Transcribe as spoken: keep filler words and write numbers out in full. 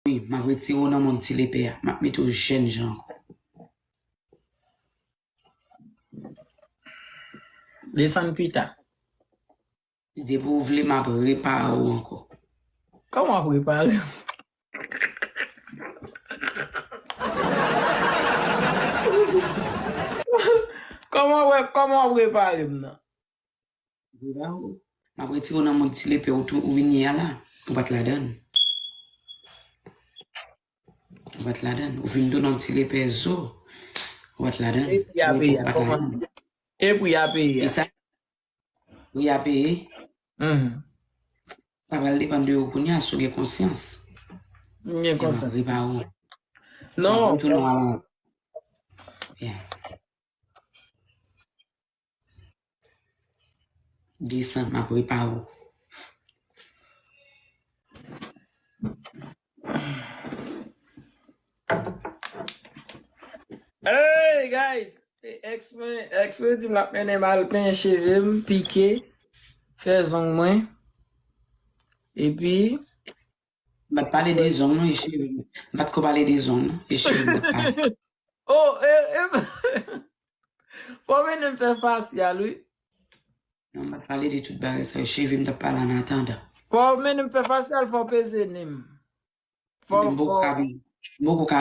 Wi, m ap retire w nan mond ti lepè a. M ap mete w jèn jan ankò. Desann pita. Depi w vle, m ap repare w ankò. Kòman w ap repare m? Kòman w ap, kòman w ap repare m nan? Repare w. M ap retire w nan mond ti lepè ou tou, ou vin ye a la. Ou pa t ladan l. Ou pa t ladan l. Ou vin tou nan ti lepè zo. Ou pa t ladan l. E pri a peye a, kòman? E pri a peye a. Pri a peye. Sa pral depann de ou kounye a, si w gen konsyans. M gen konsyans. Repare w. Non. Tou nou a. Yeah. Desann, m ap repare w. Hey guys! Ex mwen, ex mwen di m l ap mennen m al penyen cheve m, pike, fè zong mwen. Epi M pa t pale de zong non, e cheve. M pa t ko pale de zong non, e cheve m t ap pale. Oh, e, e, fò w mennen m fè fasyal wi. Non, m pa t pale de tout bagay sa yo, cheve m t ap pale an atandan. Fò w mennen m fè fasyal, fò w peze nen m. Fò M poko ka, m poko ka